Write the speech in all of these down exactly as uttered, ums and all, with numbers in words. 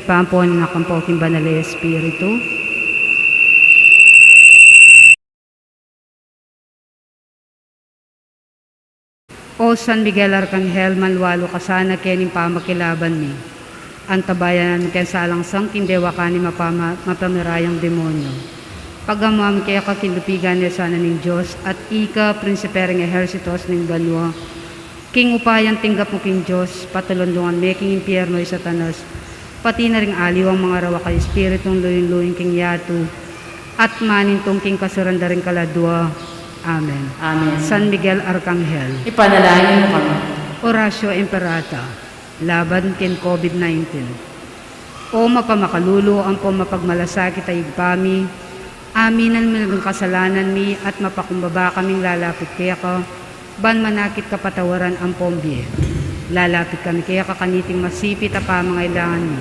Pampuan na kampo king Banal a Espiritu. O San Miguel Arkanghel, manlualu ka sana keni king pamakilaban mi. Antabayanan mu keng salangsang king dewakan ning mapama-, mapamirayang demonyo. Pagamu mu keka king lupigan ne sana ning Dios, at ika, prinsipe ring ehersitos ning banua. King upayang tinggap mu king Dios, patulundungan me king impyerno i Satanas, pati na ring aliwang mangarawak a espiritung luyun-luyun king yatu, at manintung king kasuran da ring kaladua. Amen. Amen. San Miguel Arkanghel, ipanalangin mu kami. Oratio Imperata, laban king COVID nineteen. O mapamakalulu ampong mapagmalasakit a Ibpa mi, aminan mi ring kasalanan mi at mapakumbaba kaming lalapit keka, ban manakit kapatawaran ampong bie. Lalapit kami keka kaniting masipit a pamangailangan mi.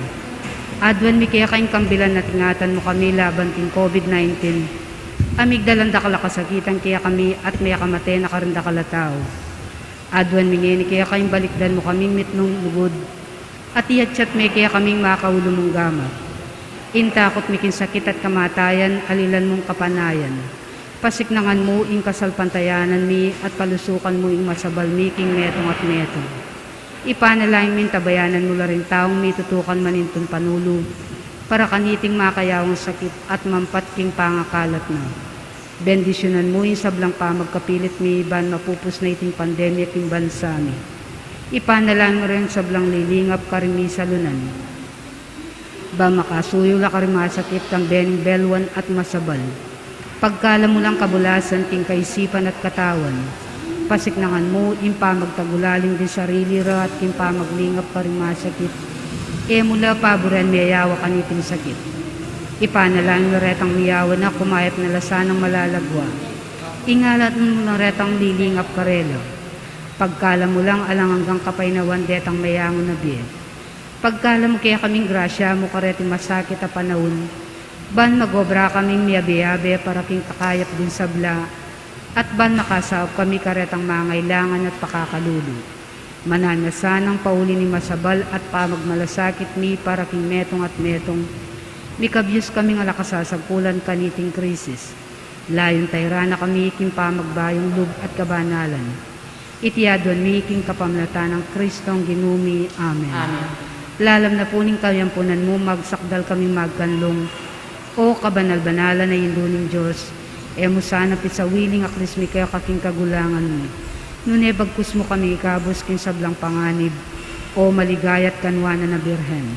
Aduan mi keka ing kambilan at ingatan mu kami laban king COVID nineteen, a migdalan dakal a kasakitan kekami at mekamate na karing dakal a tau. Aduan mi ngeni keka ing balikdan mu kaming mitmung lugud, at iyatyat me kekaming makaulu mung gamat. Ing takut mi king sakit at kamatayan, alilan mung kapanayan. Pasiknangan mu ing kasalpantayanan mi, at palusukan mu ing masabal mi king metung at metung. Ipanalangin mi ing tabayanan mu la ring taung mitutukan manintun panulu, para kaniting makayawang sakit at mampat king pangakalat na. Bendisyunan mu ing sablang pamagkapilit mi ban mapupus na iting pandemya king bansa mi. Ipanalangin mu ring sablang lilingap karing misalunan, ban makasuyu la karing masakit kang bening beluan at masabal. Pagkalam mu lang kabulasan king kaisipan at katawan. Pasiknangan mu ing pamagtagulaling ding sarili ra at king pamaglingap karing masakit. E mu la paburen meyawa kaniting sakit. Ipanalangin mu retang miyawa na, kumayap na la sanang malalagwa. Ingalat mu na retang lilingap karela. Pagkalam mu lang alang anggang kapaynawan detang meyangu na bie. Pagkalam mu kekaming grasya mu kareting masakit a panaun, ban magobra kaming miyabe-yabe para king kakayap ding sabla, at ban makasaup kami karetang mangailangan at pakakalulu. Mananu na sanang pauli ning masabal at pamagmalasakit mi para king metung at metung, mikabyus kaming ala kasasagkulan kaniting krisis. Layun tayran na kami king pamagbayung lub at kabanalan. Iti aduan mi king kapamilatan nang Kristong Ginu mi. Amen. Amen. Lalam na pu ning kayampunan mu, magsakdal kaming magkanlung. O kabanal-banalan a Indu ning Dios, e mu sana pisawiling a aklis mi keka king kagulangan mi, nune bagkus mu kami ikabus king sablang panganib, O maligaya at kanuanan a Birhen,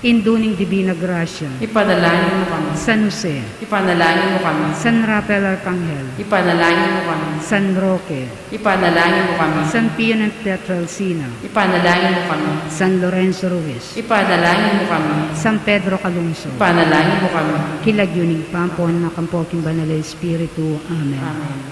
Indu ning Dibina Grasya. Ipanalangin mu kami. San Jose. Ipanalangin mu kami. San Rafael Arkanghel. Ipanalangin mu kami. San Roque. Ipanalangin mu kami. San Pio ng Pietrelcina. Ipanalangin mu kami. San Lorenzo Ruiz. Ipanalangin mu kami. San Pedro Calungsod. Ipanalangin mu kami. King lagyu ning Ibpa, ampo anak, ampo king Banal a Espiritu. Amen. Amen.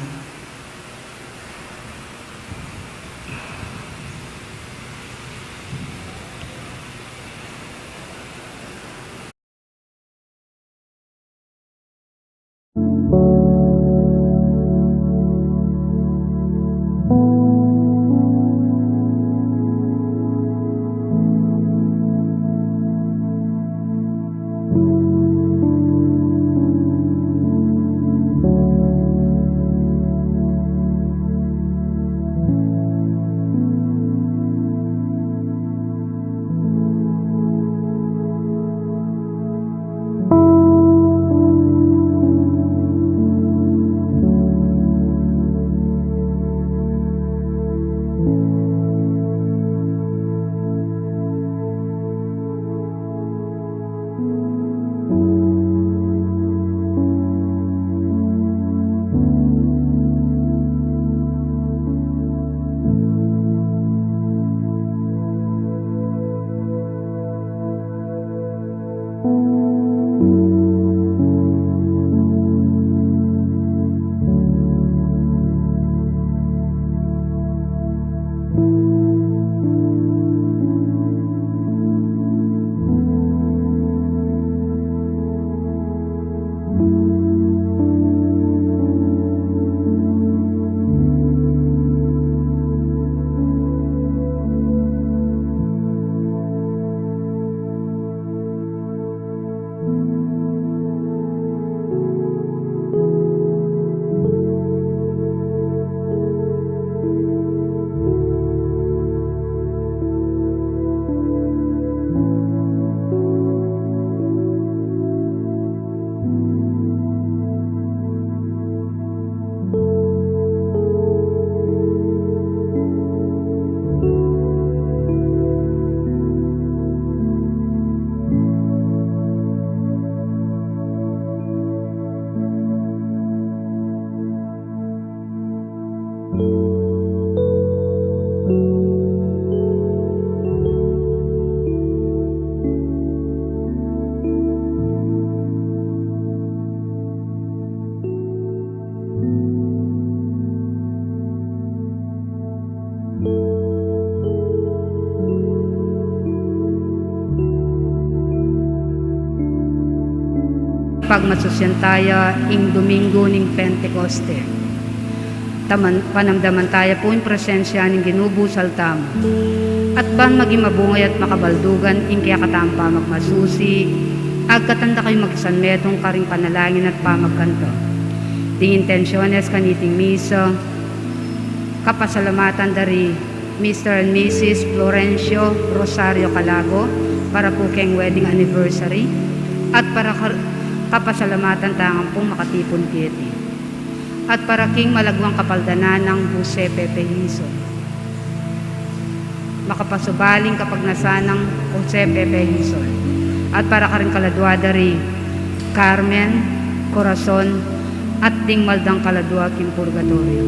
Pagmasusyan taya ing Domingo ning Pentecoste. Taman, panamdaman taya pu ing presensya ning Ginu busal tamu. At ban maging mabungay at makabaldugan ing kekatamung pamagmasusi, agkatan da kayu magsanmetung karing panalangin at pamagkanta. Ding intensiones kaniting misa, kapasalamatan da ri Mister and Missus Florencio Rosario Calago para pu keng wedding anniversary at para kar-, kapasalamatan taya ngan pung makatipun keti. At para king malagwang kapaldanan nang Jose Pepe Hizon. Makapasubaling kapagnasan nang Jose Pepe Hizon. At para karing kaladua da ri Carmen, Corazon, at ding maldang kaladua king purgatoryo.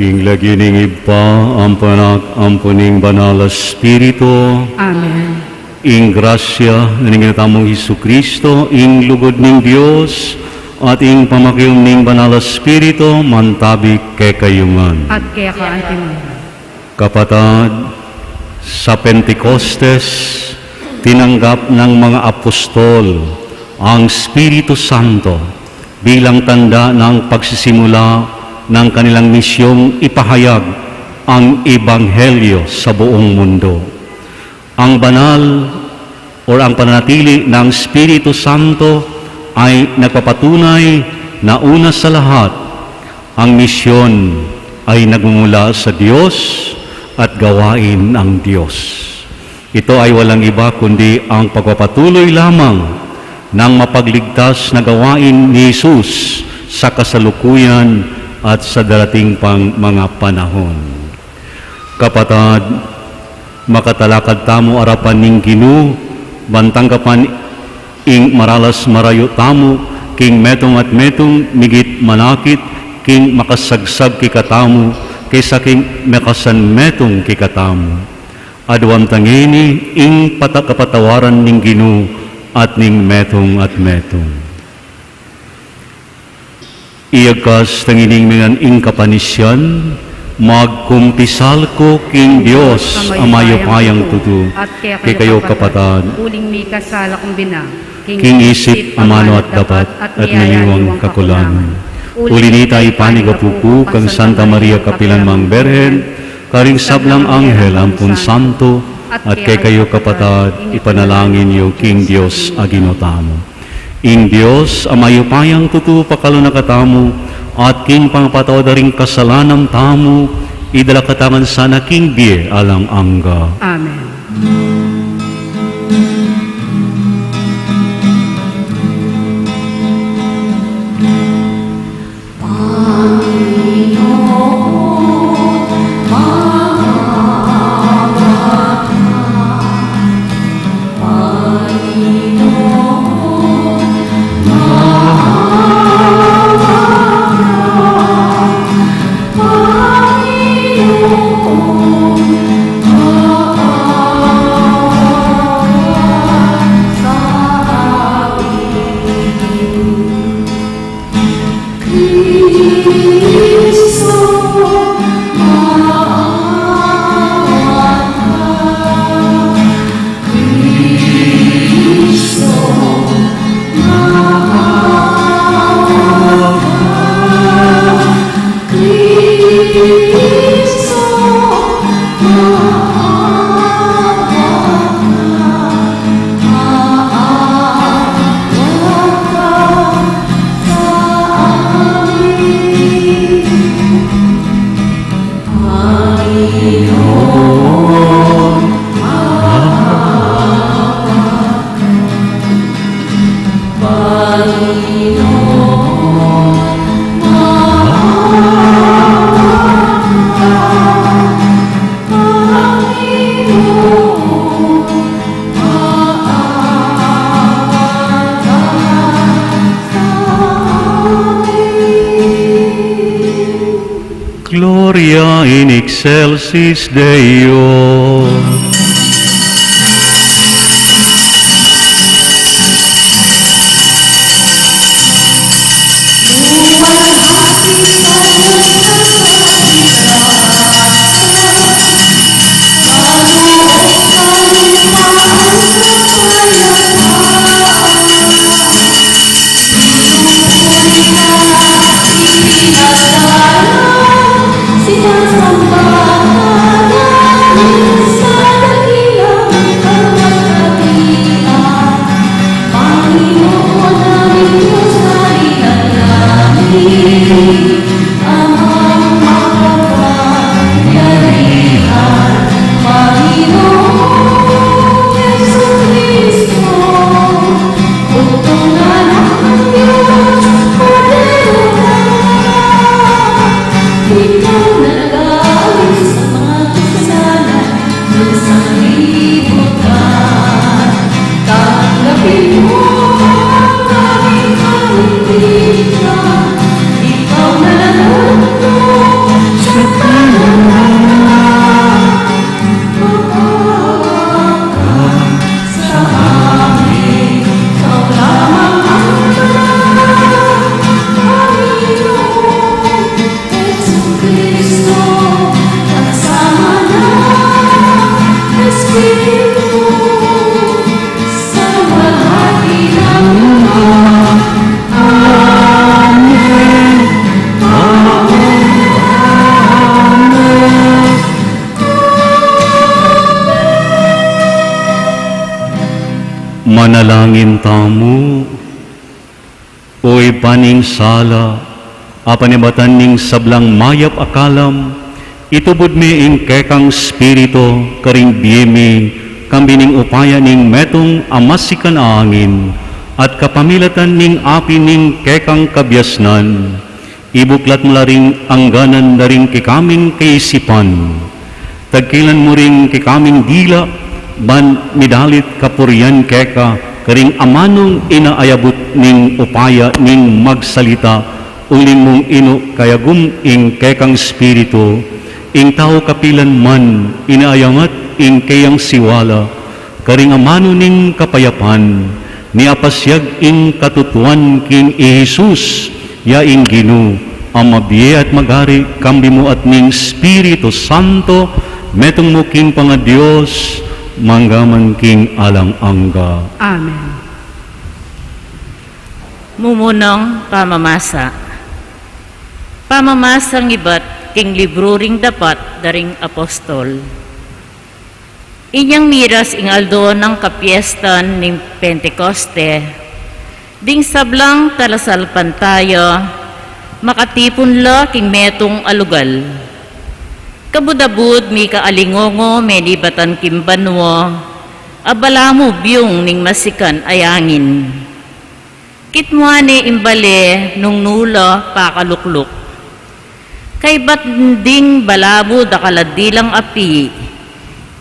King lagyu ning Ibpa, ampo ning Anak, ampo ning Banal a Espiritu. Amen. Ing grasya ning Ginu tamung Jesucristo, ing lugud ning Dios, at ing pamakiabe ning Banal a Espiritu, mantabi kekayu ngan. At keka antimu. Kapatad, sa Pentecostes, tinanggap ng mga apostol ang Espiritu Santo bilang tanda ng pagsisimula ng kanilang misyong ipahayag ang Ebanghelyo sa buong mundo. Ang banal or ang pananatili ng Espiritu Santo ay nagpapatunay na una sa lahat, ang misyon ay nagmumula sa Diyos at gawain ng Diyos. Ito ay walang iba kundi ang pagpapatuloy lamang ng mapagligtas na gawain ni Jesus sa kasalukuyan at sa darating pang mga panahon. Kapatad, makatalakad tamu arapan ning Ginu, ban tanggapan ing maralas marayu tamu, king metung at metung migit manakit king makasagsag kekatamu, kesa king makasanmetung kekatamu. Aduan ta ngeni ing pata-, kapatawaran ning Ginu at ning metung at metung. Iyagkas tang ining mengan ing kapanisyan, magkumpisal ku king Dios a mayupayang tutu, at kekayu kapatad, uling mikasala kung bina, king isip, amanu at dapat, at miyayaliwang kakulangan. Uli nita, ipanigapu ku kang Santa Maria kapilan mang Berhen, karing sablang anghel ampon santo, at kekayu kapatad, ipanalangin yu king Dios a Ginu tamu. Ing Dios a mayupayang tutu, pakalulu na katamu, at king pangapatawad da ring kasalanan tamu, idala katamu ngan sana king bie alang angga. Amen. Gloria in excelsis Deo. Manalangin tamu. O Ibpa ning sala, a panibatan ning sablang mayap a kalam, itubud me ing kekang Espiritu karing bie mi, kambe ning upaya ning metung a masikan a angin, at kapamilatan ning api ning kekang kabiasnan, ibuklat mu la ring angganan da ring kekaming kaisipan. Tagkilan mu ring kekaming dila, ban midalit kapurian keka, karing amanung inaayabut ning upaya ning magsalita, uling mung inu kayagum ing kekang Espiritu, ing tau kapilan man inaayangat ing keyang siwala, karing amanu ning kapayapan, miapasiag ing katutuan king i Jesus, ya ing Ginu, a mabie at magari, kambe mu at ning Espiritu Santo, metung mu king pangaDios, mangga man king alang angga. Amen. Mumunang pamamasa. Pamamasang ibat king libru ring dapat da ring apostol. Inyang miras ing aldo nang kapiestan ning Pentecoste, ding sablang talasalpantaya makatipun la king metung a lugal. Kabud-abud mika alingongo menibatan king banua, a balamu biung ning masikan a angin. Kitmuan ne ing bale nung nu la pakalukluk. Kaybat ding balamu dakal a dilang api,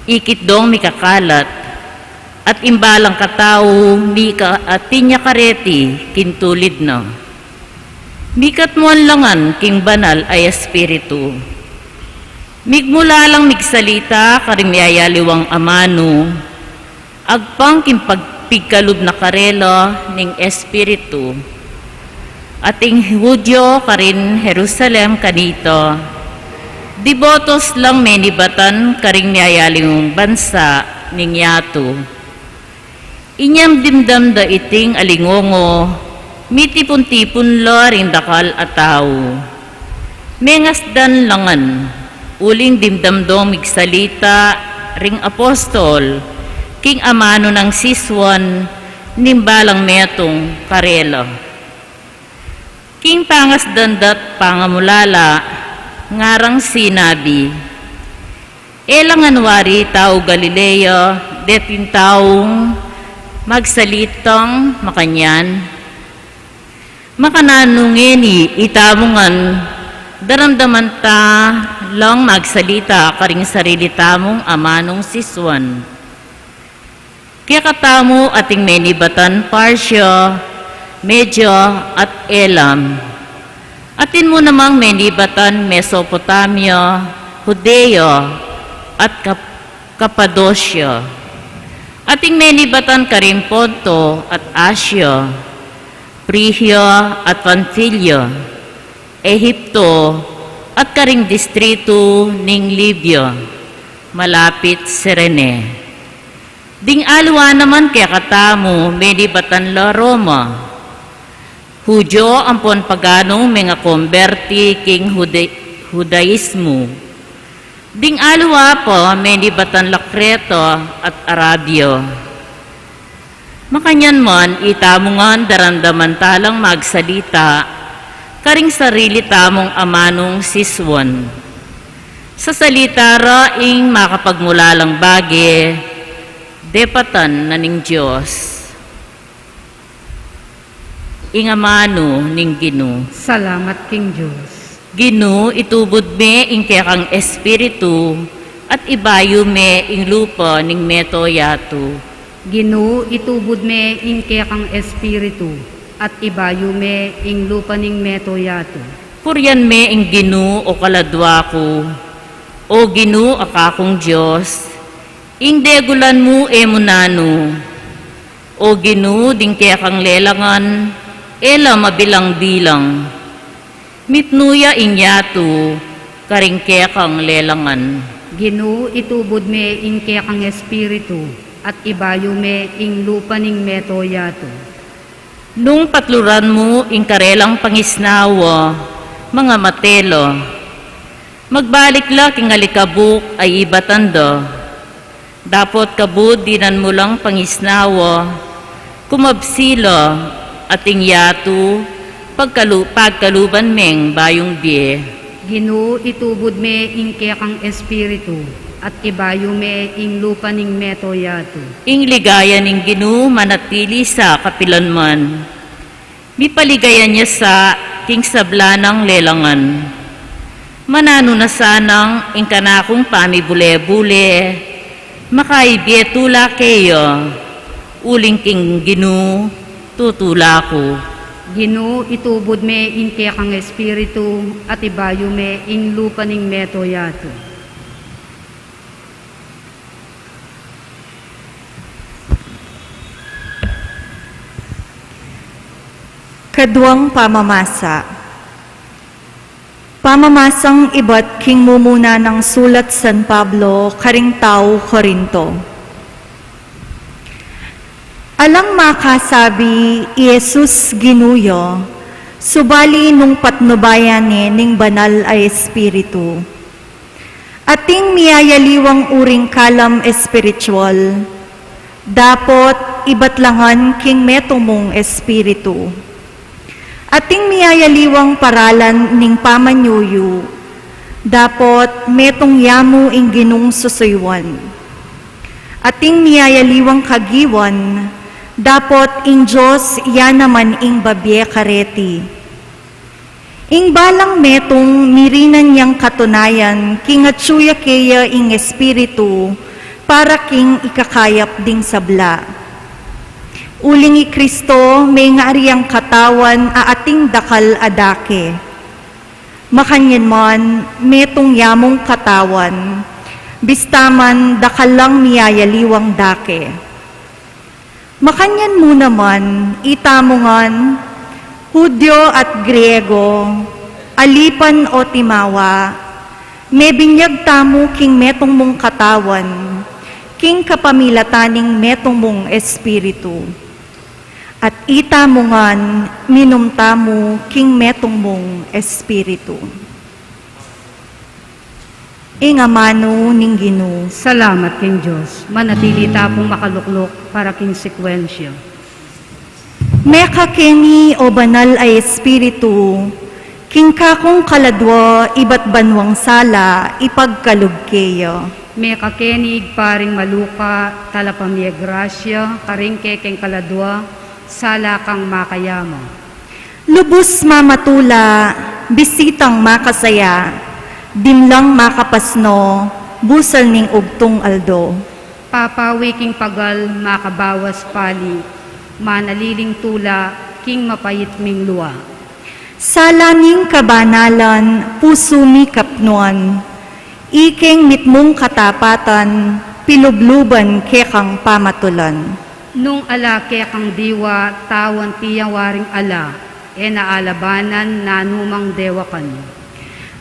ikit dong mikakalat, at ing balang katau mika atin ya kareti king tulid na. Mikatmuan la ngan king banal a espiritu. Migmula lang migsalita karing miyayaliwang amanu, agpang king pagpigkalub na karela ning Espiritu. At ing Judio karin Jerusalem kanita, debotos lang menibatan karing miyayaliwang bansa ning yatu. Inyang dimdam da iting alingongo, mitipun-tipun la ring dakal a tau. Mengasdan la ngan, uling dimdam dong migsalita ring apostol king amanu nang sisuan ning balang metung karela. King pangasdan da't pangamulala, ngarang sinabi, E la ngan wari tau Galilea deting taung magsalitang makanyan? Makananu ngeni itamu ngan daramdaman ta lang magsalita karing sarili tamung amanung sisuan? Kekatamu ating menibatan Partia, Media, at Elam. Atin mu namang menibatan Mesopotamia, Judea, at Kap-, Kapadosia. Ating menibatan karing Ponto at Asia, Phrygia at Pamphylia, Ehipto, at karing distritu ning Libya, malapit Cirene. Ding aliwa naman kekatamu, menibatan la Roma. Judio ampon paganung mengakomberti king Jude-, Judaismo. Ding aliwa pa, menibatan la Kreta at Arabia. Makanyan man, itamu ngan daramdaman ta lang magsalita karing sarili tamung amanung sisuan. Sasalita ra ing makapagmulalang bage, depatan na ning Dios. Ing amanu ning Ginu. Salamat king Dios. Ginu, itubud me ing kekang Espiritu, at ibayu me ing lupa ning meto yatu. Ginu, itubud me ing kekang Espiritu, at ibayu me ing lupa ning meto yatu. Purian me ing Ginu, o kaladua ku, o Ginu a kakung Dios, ing degulan mu e mu nanu. O Ginu, ding kekang lelangan e la mabilang-bilang. Mitmu ya ing yatu karing kekang lelangan. Ginu, itubud me ing kekang Espiritu, at ibayu me ing lupa ning meto yatu. Nung patluran mu ing karelang pangisnawa, mangamate la. Magbalik la king alikabuk a ibatan da. Dapot kabud dinan mu lang pangisnawa, Kumabsi la, ating yatu, pagkalu-, pagkaluban meng bayung bie. Ginu, itubud me ing kekang espiritu, at ibayu me ing lupa ning meto yatu. Ing ligaya ning Ginu manatili sa kapilanman. Mipaligayan ya sa king sabla nang lelangan. Mananu na sanang ing kanakung pamibule-bule, makaibie tula keya, uling king Ginu tutula ku. Ginu, itubud me ing kekang espiritu, at ibayu me ing lupa ning meto yatu. Kaduang pamamasa. Pamamasang ibat king mumuna nang sulat San Pablo karing tau Corinto. Alang makasabi i Jesus Ginu ya, subali nung patnubayan ne ning Banal a Espiritu. Ating miyayaliwang uring kalam espiritual, dapot ibat la ngan king metung mung espiritu. Ating miyayaliwang paralan ning pamanyuyu, dapot metung ya mu ing Ginung susuyuan. Ating miyayaliwang kagiwan, dapot ing Dios ya naman ing babie kareti. Ing balang metung mirinan yang katunayan king atsu ya keya ing Espiritu para king ikakayap ding sabla. Uling i Kristo mengari yang katawan a ating dakal a dake. Makanyan man, metung ya mung katawan, bista man dakal lang miyayaliwang dake. Makanyan mu naman, itamu ngan, Hudyo at Griego, alipan o timawa, mebinyag tamu king metung mung katawan, king kapamilatan ning metung mung Espiritu. At itamu ngan, minum tamu king metung mung Espiritu. Ing amanu ning Ginu. Salamat king Dios. Manatili ta pung makalukluk para king sekwensya. Mekakeni o Banal a Espiritu, king kakung kaladwa ibat banwang sala ipagkalub keya. Mekakeni Ibpa ring maluka, talapamie grasya karing kekeng kaladwa, sala kang makayama. Lubus mamatula, bisitang makasaya, dimlang makapasno, busal ning ugtung aldo. Papawi king pagal, makabawas pali, manaliling tula king mapait ming lua. Sala ning kabanalan, pusu mi kapnuan, ikeng mitmung katapatan, pilubluban kekang pamatulan. Nung ala kekang diwa, tawan piyawaring ala, e na alabanan nanumang dewakan.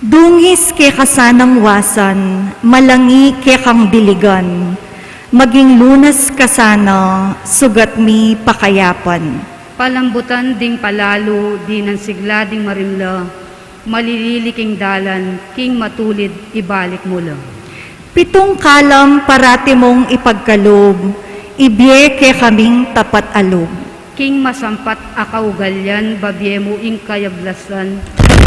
Dungis keka sanang wasan, malangi kekang diligan, maging lunas ka sana, sugat mi pakayapan. Palambutan ding palalu, dinan sigla ding marimla, malilili king dalan, king matulid ibalik mu la. Pitung kalam parati mung ipagkalub, ibie kekaming tapat a lub. King masampat a kaugalian, babie mu ing kayablasan,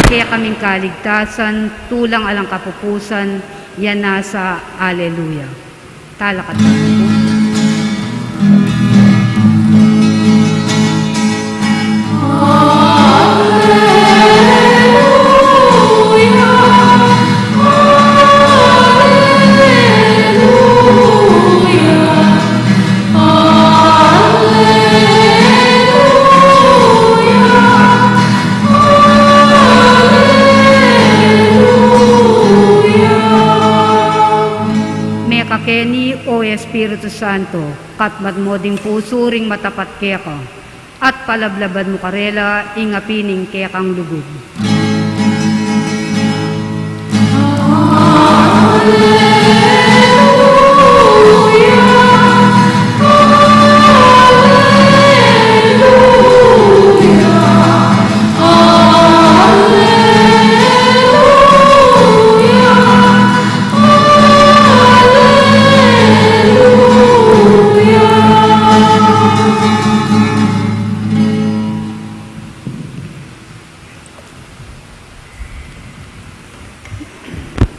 kekaming kaligtasan, tulang alang kapupusan, ya nasa. Aleluya. Talakad tamu. Mekakeni, o Espiritu Santo, katmat mu ding pusu ring matapat keka, at palablaban mu karela ing api ning kekang lugud.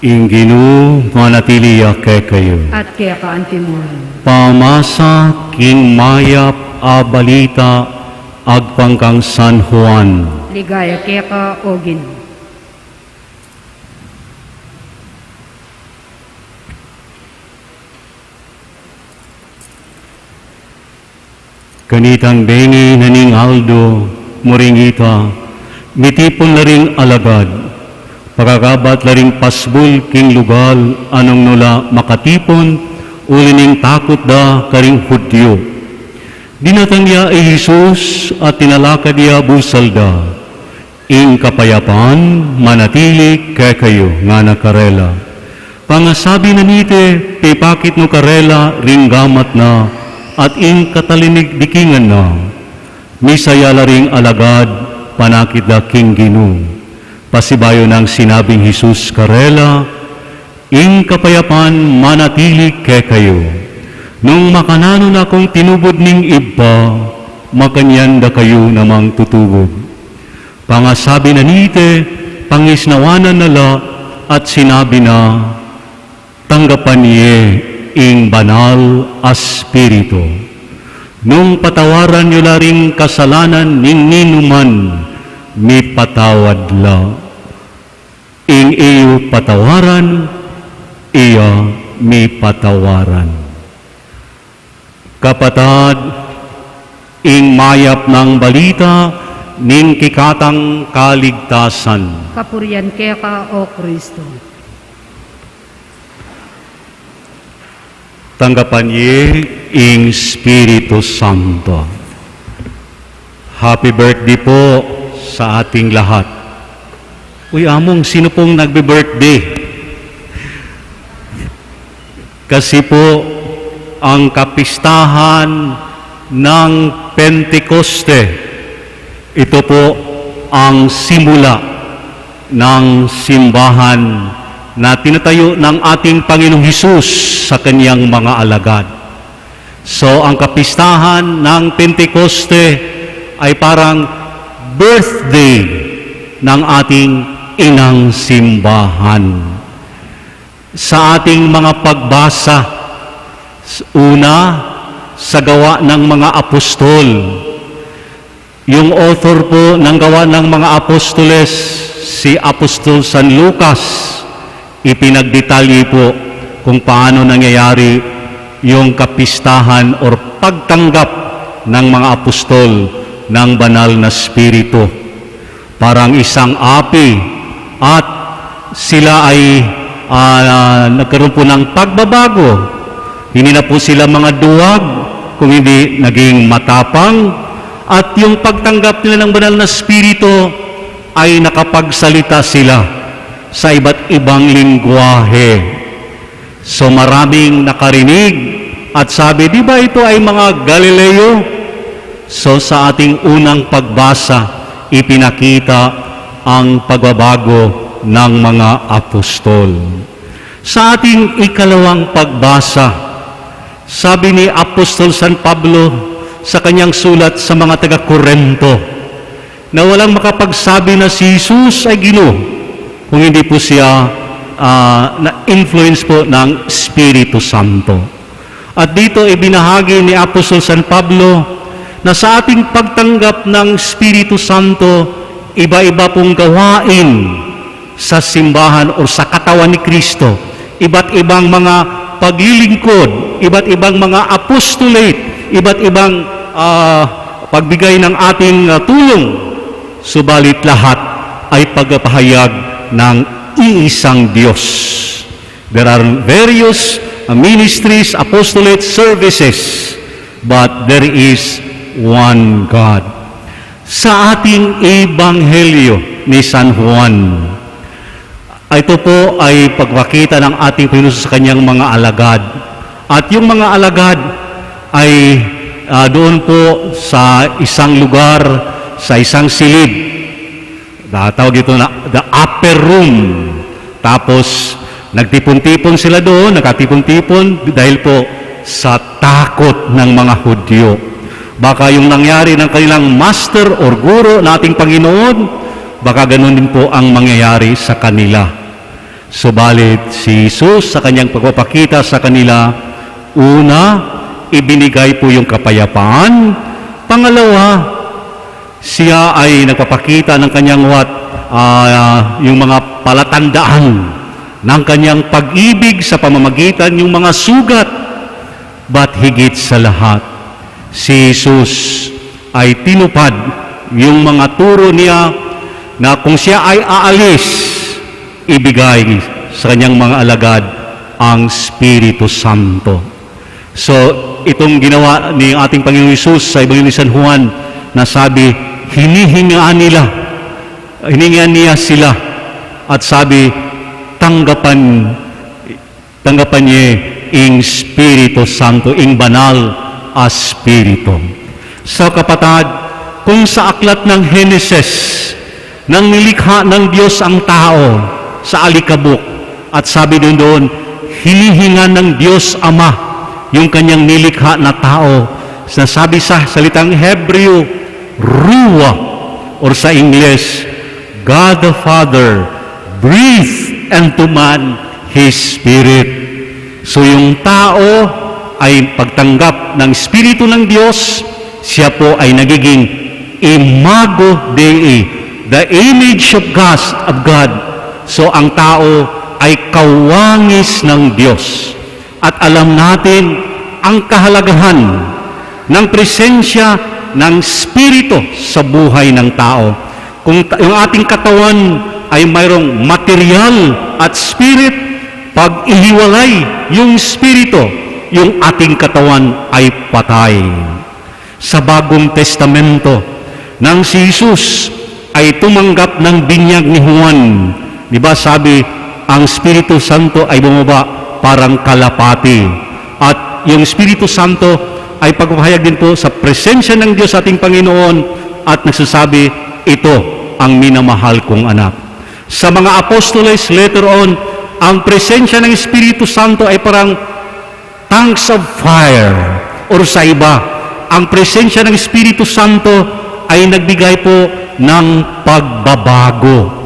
Ing Ginu manatili ya kekayu. At keka antimurin. Pamasa king mayap a balita agpang kang San Juan. Ligaya keka, O Ginu. Kanitang bengi na ning aldo, muring ita, mitipun la ring alagad, pakakabat la ring pasbul king lugal a nung nu la makatipun, uli ning takut da karing Judio. Dinatang ya i Jesus at tinalakad ya busal da. Ing kapayapan manatili kekayu, ngana karela. Pangasabi na niti, pipakit nu karela ring gamat na at ing katalinidikingan na. Misa ya la ring alagad, panakit da king Ginu. Pasibayu nang sinabing Jesus karela, Ing kapayapan manatili kekayu. Nung makananu na kung tinubud ning Ibpa, makanyan da kayu namang tutubud. Pangasabi na niti, pangisnawan na la at sinabi na, tanggapan ye ing banal a Espiritu. Nung patawaran yu la ring kasalanan ning ninuman, mipatawad la. Ing e yu patawaran, iya mipatawaran. Kapatad, ing mayap nang balita ning kekatang kaligtasan. Kapurian keka, O Kristo. Tanggapan ye ing Espiritu Santo. Happy birthday po sa ating lahat. Uy, Among, sino pong nagbe-birthday? Kasi po, ang kapistahan ng Pentecoste, ito po ang simula ng simbahan na tinatayo ng ating Panginoong Hesus sa kanyang mga alagad. So, ang kapistahan ng Pentecoste ay parang birthday ng ating inang simbahan. Sa ating mga pagbasa, s-, una, sa Gawa ng mga Apostol, yung author po ng Gawa ng mga Apostoles, si Apostol San Lucas, ipinagdetalye po kung paano nangyayari yung kapistahan or pagtanggap ng mga apostol ng Banal na Espiritu. Parang isang api, at sila ay, ah, nagkaroon po ng pagbabago. Hindi na po sila mga duwag, kung hindi naging matapang. At yung pagtanggap nila ng Banal na Espiritu ay nakapagsalita sila sa iba't ibang lingwahe. So, maraming nakarinig at sabi, "Di ba ito ay mga Galileo?" So, sa ating unang pagbasa, ipinakita ang pagbabago ng mga apostol. Sa ating ikalawang pagbasa, sabi ni Apostol San Pablo sa kanyang sulat sa mga taga-Corinto, na walang makapagsabi na si Jesus ay Ginoo kung hindi po siya, ah, na-influence po ng Espiritu Santo. At dito ibinahagi ni Apostol San Pablo na sa ating pagtanggap ng Espiritu Santo, iba-iba pong gawain sa simbahan o sa katawan ni Kristo, iba't ibang mga paglilingkod, iba't ibang mga apostolate, iba't ibang, ah, pagbigay ng ating, ah, tulong, subalit lahat ay pagpapahayag ng iisang Diyos. There are various, ah, ministries, apostolate, services, but there is one God. Sa ating Ebanghelyo ni San Juan, ito po ay pagpakita ng ating Panginoon sa kanyang mga alagad. At yung mga alagad ay, ah, doon po sa isang lugar, sa isang silid. Tawag ito na the upper room. Tapos, nagtipon-tipon sila doon, nagkatipon-tipon dahil po sa takot ng mga Hudyo. Baka yung nangyari ng kanilang master or guro na ating Panginoon, baka ganun din po ang mangyayari sa kanila. Subalit si Jesus sa kanyang pagpapakita sa kanila, una, ibinigay po yung kapayapaan. Pangalawa, siya ay nagpapakita ng kanyang what, ah, yung mga palatandaan ng kanyang pag-ibig sa pamamagitan yung mga sugat. But higit sa lahat, si Jesus ay tinupad yung mga turo niya na kung siya ay aalis, ibigay sa kanyang mga alagad ang Espiritu Santo. So, itong ginawa ni ating Panginoong Jesus sa Ebanghelyo ni San Juan na sabi, hinihinga nila, hininga niya sila at sabi, tanggapan, tanggapan niya ing Espiritu Santo, ing banal a Espiritu. Sa kapatad, kung sa aklat ng Henesis, nang nilikha ng Diyos ang tao sa alikabok, at sabi doon doon, hinihinga ng Diyos Ama yung kanyang nilikha na tao. Sinasabi sa salitang Hebreo, Ruah, or sa Ingles, God the Father breathed unto man His Spirit. So yung tao ay pagtanggap ng Espiritu ng Diyos, siya po ay nagiging imago Dei, the image of God, of God. So ang tao ay kawangis ng Diyos. At alam natin ang kahalagahan ng presensya ng Espiritu sa buhay ng tao. Kung ta- yung ating katawan ay mayroong material at spirit, pag ihiwalay yung Espiritu, yung ating katawan ay patay. Sa Bagong Testamento, nang si Jesus ay tumanggap ng binyag ni Juan, di ba sabi, ang Espiritu Santo ay bumaba parang kalapati. At yung Espiritu Santo ay pagpapahayag din po sa presensya ng Diyos ating Panginoon at nagsasabi, ito ang minamahal kong anak. Sa mga apostoles, later on, ang presensya ng Espiritu Santo ay parang tongues of fire, or sa iba, ang presensya ng Espiritu Santo ay nagbigay po ng pagbabago.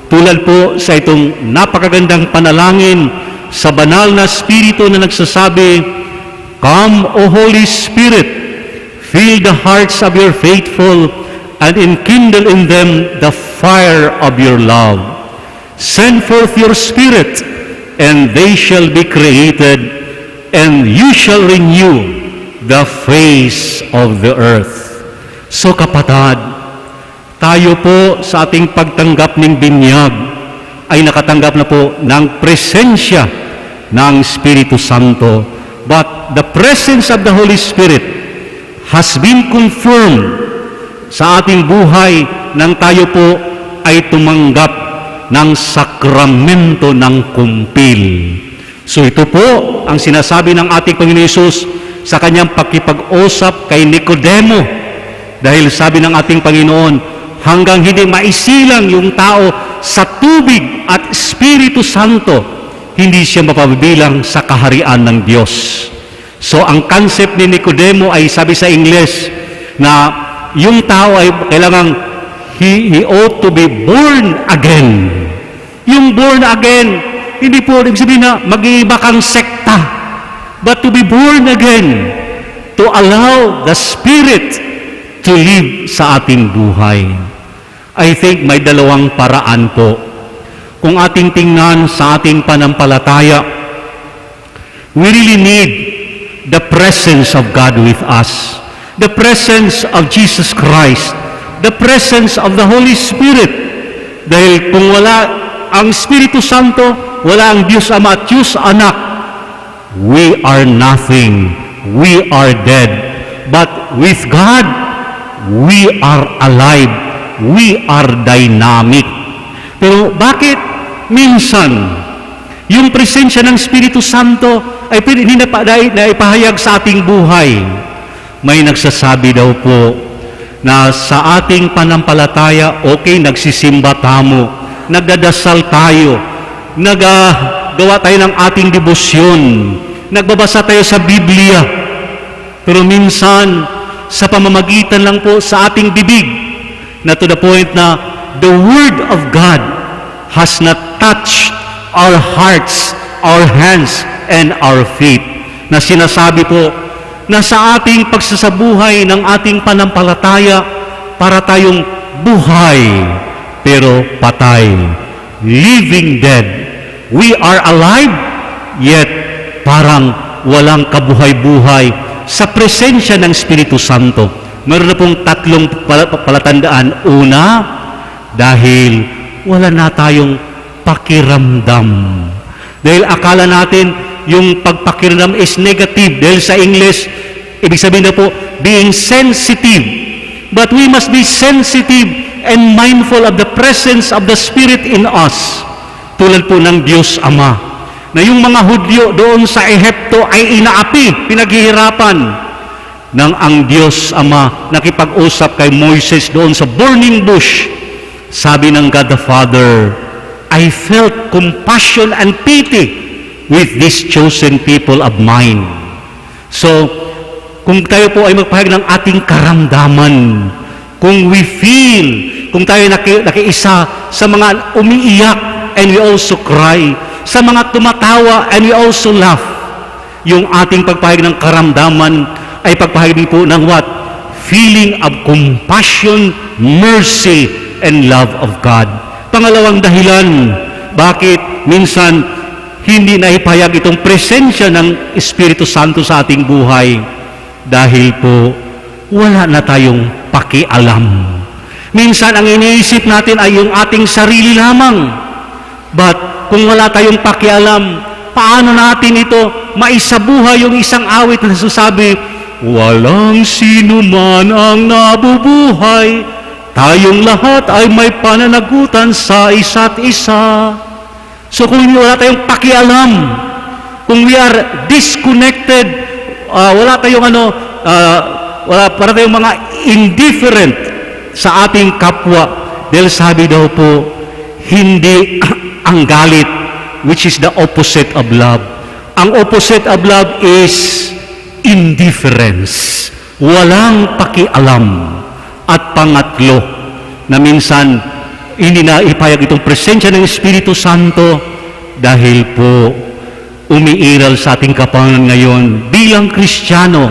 Tulad po sa itong napakagandang panalangin sa banal na Espiritu na nagsasabi, come, O Holy Spirit, fill the hearts of your faithful and enkindle in them the fire of your love. Send forth your Spirit, and they shall be created, and you shall renew the face of the earth. So kapatad, tayo po sa ating pagtanggap ng binyag ay nakatanggap na po ng presensya ng Espiritu Santo. But the presence of the Holy Spirit has been confirmed sa ating buhay nang tayo po ay tumanggap ng sakramento ng kumpil. So ito po ang sinasabi ng ating Panginoon Yesus sa kanyang pakipag-usap kay Nicodemo. Dahil sabi ng ating Panginoon, hanggang hindi maisilang yung tao sa tubig at Espiritu Santo, hindi siya mapabilang sa kaharian ng Diyos. So, ang concept ni Nicodemo ay sabi sa Ingles na yung tao ay kailangang he, he ought to be born again. Yung born again, hindi po ibig sabihin na mag-iiba kang sekta. But to be born again, to allow the Spirit to live sa ating buhay. I think may dalawang paraan po. Kung ating tingnan sa ating panampalataya, we really need the presence of God with us. The presence of Jesus Christ. The presence of the Holy Spirit. Dahil kung wala ang Espiritu Santo, wala ang Diyos Ama at Diyos Anak, we are nothing. We are dead. But with God, we are alive. We are dynamic. Pero bakit minsan yung presensya ng Espiritu Santo ay pwede hindi na pa-, na, na ipahayag sa ating buhay? May nagsasabi daw po na sa ating panampalataya, okay, nagsisimba tamu, nagdadasal tayo, nagagawa tayo ng ating debosyon, nagbabasa tayo sa Biblia. Pero minsan, sa pamamagitan lang po sa ating bibig, na to the point na the Word of God has not touched our hearts, our hands, and our feet. Na sinasabi po na sa ating pagsasabuhay ng ating panampalataya, para tayong buhay, pero patay. Living dead. We are alive, yet parang walang kabuhay-buhay sa presensya ng Espiritu Santo. Meron na pong tatlong pala-, palatandaan. Una, dahil wala na tayong pakiramdam. Dahil akala natin yung pagpakiramdam is negative. Dahil sa English, ibig sabihin na po, being sensitive. But we must be sensitive and mindful of the presence of the Spirit in us. Tulad po ng Diyos Ama, na yung mga Hudyo doon sa Ehipto ay inaapi, pinaghihirapan. Nang ang Diyos Ama nakipag-usap kay Moises doon sa burning bush, sabi ng God the Father, "I felt compassion and pity with this chosen people of mine." So, kung tayo po ay magpahayag ng ating karamdaman, kung we feel, kung tayo naki-, nakiisa sa mga umiiyak and we also cry, sa mga tumatawa and we also laugh, yung ating pagpahayag ng karamdaman ay pagpahayag din po ng what? Feeling of compassion, mercy, and love of God. Pangalawang dahilan bakit minsan hindi na ipahayag itong presensya ng Espiritu Santo sa ating buhay, dahil po wala na tayong pakialam. Minsan ang iniisip natin ay yung ating sarili lamang. But kung wala tayong pakialam, paano natin ito maisabuhay? Yung isang awit na nagsasabi, "Walang sino man ang nabubuhay. Tayong lahat ay may pananagutan sa isa't isa." So kung wala tayong pakialam, kung we are disconnected, ah, wala tayong ano, ah, wala, para tayong mga indifferent sa ating kapwa. Dahil sabi daw po, hindi ang galit, which is the opposite of love. Ang opposite of love is indifference. Walang pakialam. At pangatlo, na minsan hindi na ipahayag itong presensya ng Espiritu Santo dahil po umiiral sa ating kapanahunan ngayon bilang Kristiyano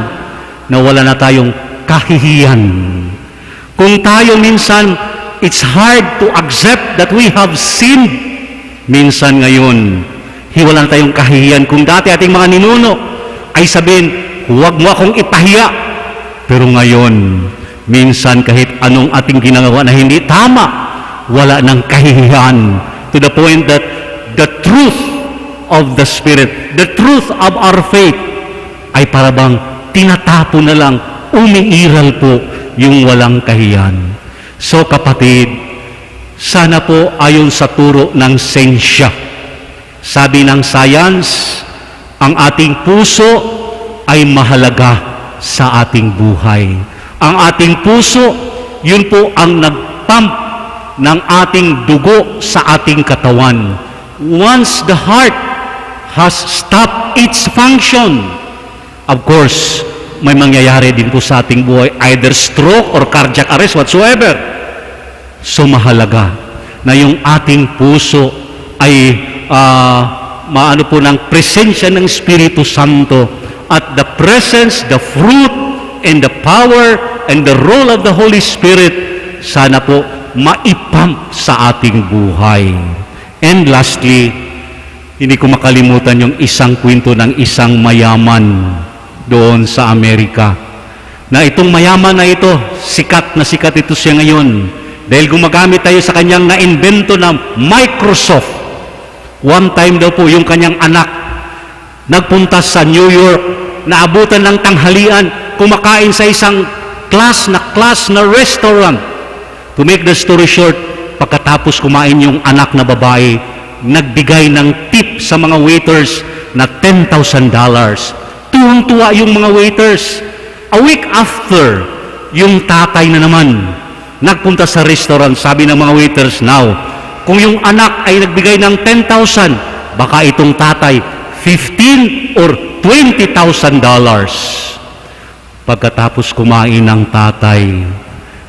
na wala na tayong kahihiyan. Kung tayo minsan, it's hard to accept that we have sinned. Minsan ngayon, hi-, wala na tayong kahihiyan. Kung dati ating mga ninuno ay sabihin, "Huwag mo akong ipahiya." Pero ngayon, minsan kahit anong ating ginagawa na hindi tama, wala nang kahihiyan. To the point that the truth of the Spirit, the truth of our faith, ay para bang tinatapon na lang, umiiral po yung walang kahihiyan. So kapatid, sana po ayon sa turo ng sensya. Sabi ng science, ang ating puso ay mahalaga sa ating buhay. Ang ating puso, yun po ang nag-pump ng ating dugo sa ating katawan. Once the heart has stopped its function, of course, may mangyayari din po sa ating buhay, either stroke or cardiac arrest whatsoever. So mahalaga na yung ating puso ay, ah, maano po ng presensya ng Espiritu Santo. At the presence, the fruit, and the power, and the role of the Holy Spirit, sana po maipump sa ating buhay. And lastly, hindi ko makalimutan yung isang kwento ng isang mayaman doon sa Amerika. Na itong mayaman na ito, sikat na sikat ito siya ngayon. Dahil gumagamit tayo sa kanyang naimbento na Microsoft. One time daw po, yung kanyang anak, nagpunta sa New York, naabutan ng tanghalian, kumakain sa isang class na, class na restaurant. To make the story short, pagkatapos kumain yung anak na babae, nagbigay ng tip sa mga waiters na ten thousand dollars. Tuwang-tuwa yung mga waiters. A week after, yung tatay na naman nagpunta sa restaurant. Sabi ng mga waiters, "Now, kung yung anak ay nagbigay ng ten thousand, baka itong tatay, fifteen or twenty thousand dollars." Pagkatapos kumain ng tatay,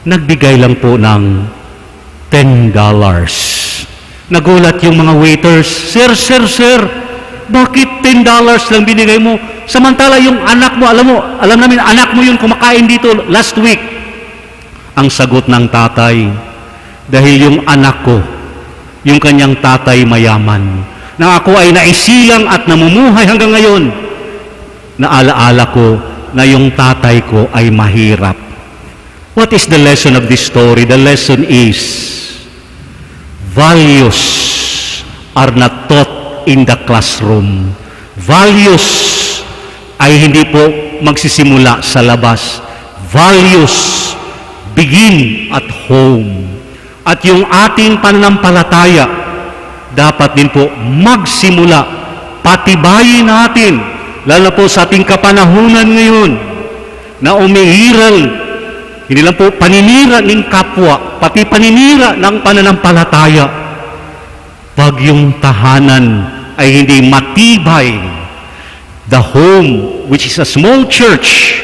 nagbigay lang po ng ten dollars. Nagulat yung mga waiters, "Sir, sir, sir, bakit ten dollars lang binigay mo? Samantala yung anak mo, alam mo, alam namin anak mo yun kumakain dito last week." Ang sagot ng tatay, "Dahil yung anak ko, yung kanyang tatay mayaman, nang ako ay naisilang at namumuhay hanggang ngayon, naalaala ko na yung tatay ko ay mahirap." What is the lesson of this story? The lesson is, values are not taught in the classroom. Values ay hindi po magsisimula sa labas. Values begin at home. At yung ating pananampalataya, dapat din po magsimula, patibayin natin, lalo na po sa ating kapanahunan ngayon, na umiiral, hindi lang po paninira ng kapwa, pati paninira ng pananampalataya. Pag yung tahanan ay hindi matibay, the home, which is a small church,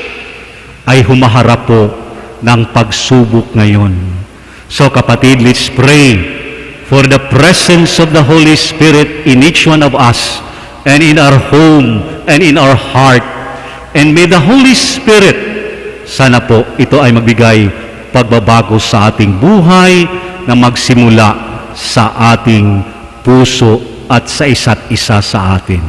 ay humaharap po ng pagsubok ngayon. So, kapatid, let's pray for the presence of the Holy Spirit in each one of us and in our home and in our heart. And may the Holy Spirit, sana po, ito ay magbigay pagbabago sa ating buhay na magsimula sa ating puso at sa isa't isa sa atin.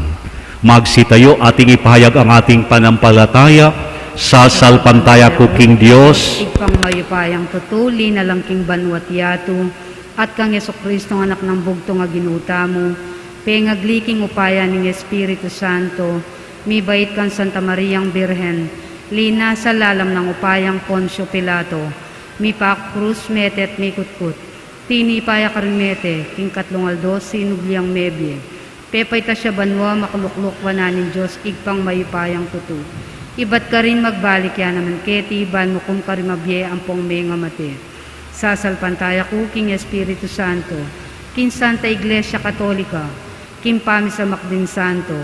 Magsitayo, ating ipahayag ang ating panampalataya. Sasalpantaya ku king Dios, Ibpang mayupayang tutu, linalang king banua't yatu, at kang Jesucristo, anak nang bugtung a Ginu tamu, pengagli king upaya ning Espiritu Santo, mibait kang Santa Mariang Birhen, linasa lalam nang upayang Poncio Pilato, mipakrus, mete at mikutkut, tinipa ya karing mete, king katlung aldo sinubli yang mebie. Pepaitas ya banua, makalukluk wanan ning Dios, Ibpang mayupayang tutu. Ibat karin magbalik ya naman keti, ban mukum karing mabie ampong mengamate. Sasalpantaya ku king Espiritu Santo, king Santa Iglesia Katolika, king pamisamak ding santo,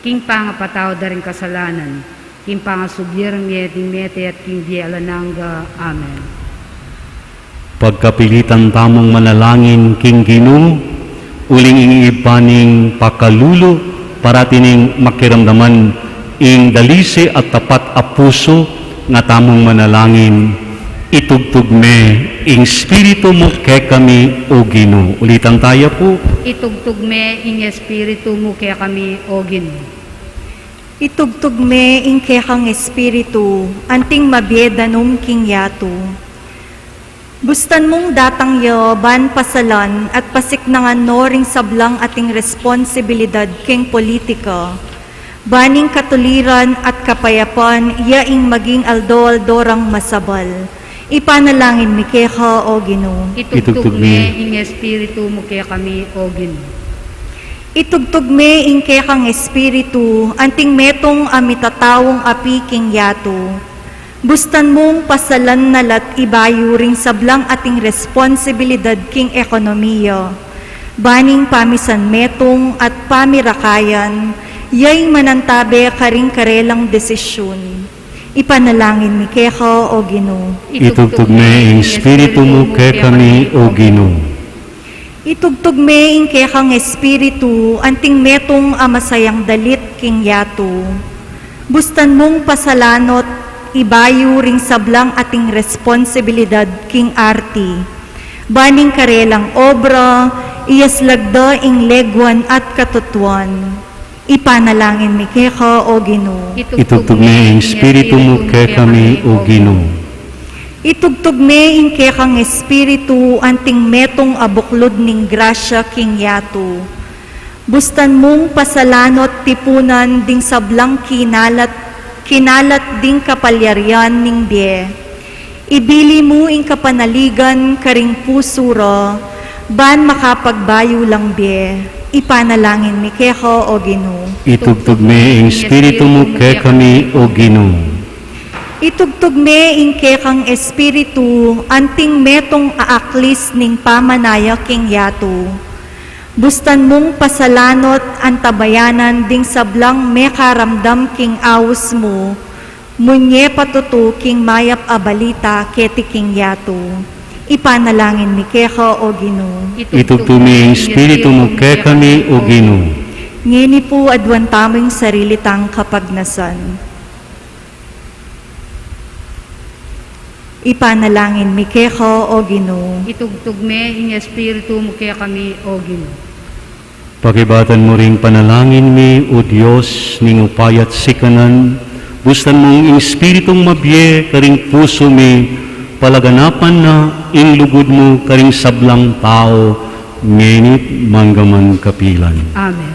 king pangapatawad da ring kasalanan, king pangasubli ring mie ding mete at king bie alang angga. Amen. Pagkapilitan tamung manalangin king Ginu, uling ing Ibpa ning pakalulu, parati ning makiramdaman ing dalise at tapat a pusu, nga tamung manalangin. Itugtug me ing Espiritu mu kekami, O Ginu. Ulitan taya pu. Itugtug me ing Espiritu mu kekami, O Ginu. Itugtug me ing kekang Espiritu, anting mabie danum king yatu. Bustan mung datang ya ban pasalan at pasiknangan no ring sablang ating responsibilidad king politika, ban ing katuliran at kapayapan ya ing maging aldo-aldo rang masabal. Ipanalangin mi keka, O Ginu. Itugtug me ing Espiritu mu kekami, O Ginu. Itugtug me ing kekang Espiritu, anting metung a mitataung api king yatu. Bustan mung pasalan na la't ibayu ring sablang ating responsibilidad king ekonomiya, ban ing pamisan metung at pamirakayan ya ing manantabe karing karelang desisyun. Ipanalangin mi keka, O Ginu. Itugtug me ing Espiritu mu kekami, O Ginu. Itugtug me ing kekang Espiritu, anting metung a masayang dalit king yatu. Bustan mung pasalan no't ibayu ring sablang ating responsibilidad king arti, ban ing karelang obra iyaslag da ing leguan at katutuan. Ipanalangin mi keka, O Ginu. Itugtug me ing Espiritu mu kekami, O Ginu. Itugtug me ing kekang Espiritu, anting metung a buklud ning grasya king yatu. Bustan mung pasalan no't tipunan ding sablang kinalat, kinalat ding kapalyarian ning bie. Ibili mu ing kapanaligan karing pusu ra, ban makapagbayu lang bie. Ipanalangin mi keka, O Ginu. Itugtug me ing Espiritu mu kekami, O Ginu. Itugtug me ing kekang Espiritu, anting metung a aklis ning pamanaya king yatu. Bustan mung pasalan no't antabayanan ding sablang mekaramdam king aus mu, munye patutu king mayap a balita keti king yatu. Ipanalangin mi keka, O Ginu. Itugtug mu ing Espiritu mu kekami, O Ginu. Ngeni pu, aduan tamu ing sarili tang kapagnasan. Ipanalangin mi keka, O Ginu. Itugtug me ing Espiritu mu kekami, O Ginu. Pakibatan mu ring panalangin mi, O Dios ning upaya at sikanan, bustan mung ing Espiritung mabie karing pusu mi, palaganapan na ing lugud mu karing sablang tau, ngeni't mangga man kapilan. Amen.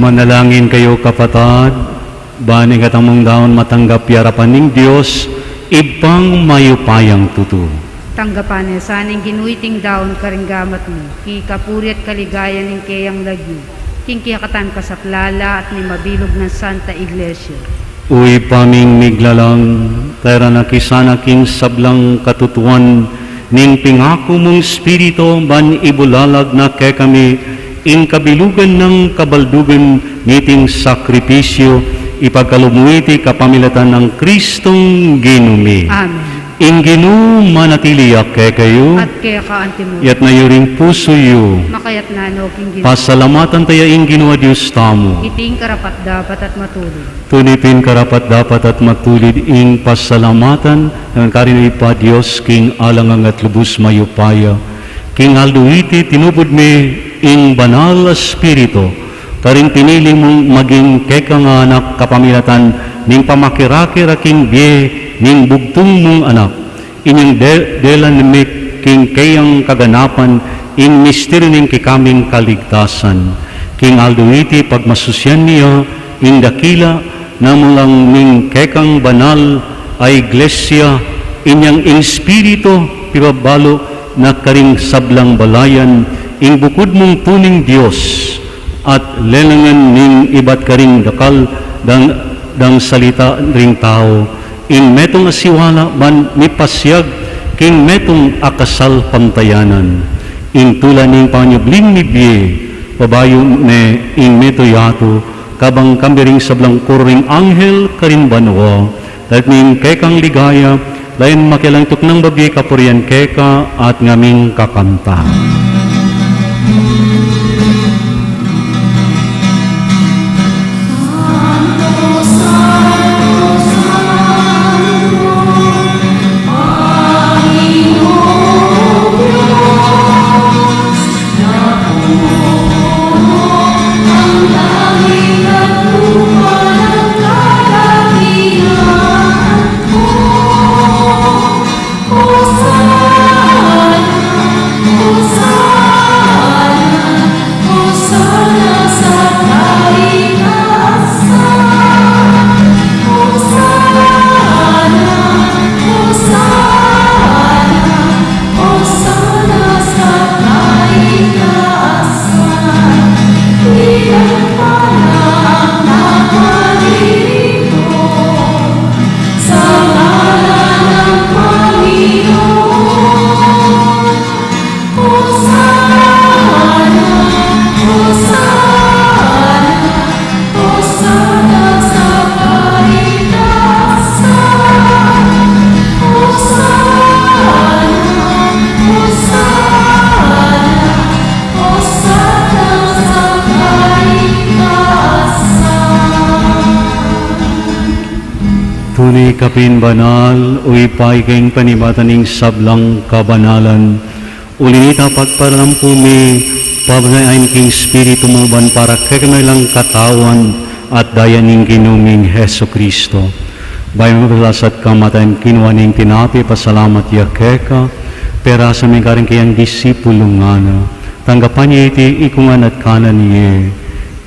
Manalangin kayu, kapatad, ban ing katamung daun matanggap ya arapan ning Dios, Ibpang mayupayang tutu. Tanggapan na sana ning Ginu iting daun karing gamat mu, king kapurian at kaligayan ning keyang lagyu, king kekatang kasaplalan at ning mabilug nang Santa Iglesia. O Ibpa ming miglalang, tayran na ke sana king sablang katutuan ning pingaku mung Espiritu ban ibulalag na kekami ing kabilugan nang kabaldugan niting sakripisyu, ipagkalub mu iti kapamilatan nang Kristong Ginu mi. Amen. Ing Ginu manatili ya kekayu. At keka antimu. Iyatas yu ring pusu yu. Makayatas no king Ginu. Pasalamatan taya ing Ginu a Dios tamu. Iti ing karapat-dapat at matulid. Tune pin karapat-dapat at matulid ing pasalamatan, ngan karin Ibpa Dios, king alang angga at lubus mayupaya. King aldo iti tinubud mi ing Banal a Espiritu, karing pinili mung maging kekang anak kapamilatan ning pamakirake ra king bie ning bugtung mung Anak. Inyang de-, delan mi king keyang kaganapan ing misteryu ning kekaming kaligtasan. King aldo iti pagmasusyan mi ya ing dakila na mulang ning kekang banal a iglesia, inyang ing Espiritu pibabalu na karing sablang balayan ing bukud mung tuning Dios, at lelangan ning ibat karing dakal dang, dang salita ring tau, ing metung a siwala ban mipasiag king metung a kasalpantayanan. Ing tula ning panyubling mibie, babayu ne ing metung yatu, kabang kambe ring sablang koro ring anghel karin banua, dapot ning kekang ligaya, layan makialang tuknang babie kapurian keka at ngaming kakanta. Tune ka pin banal, o Ibpa, ika ing panibatan ning sablang kabanalan. Uli na nita pagparalampu mi, pabanal ing Espiritu mu ban para kekami lang katawan at daya ning Ginu ming Jesucristo. Bayu mung pagsalat kamatayan, kinua ne ing tinape, pasalamat ya keka, perasa mu karing kayang disipulus, ngana: Tanggapan ye iti ikongan at kanan ye,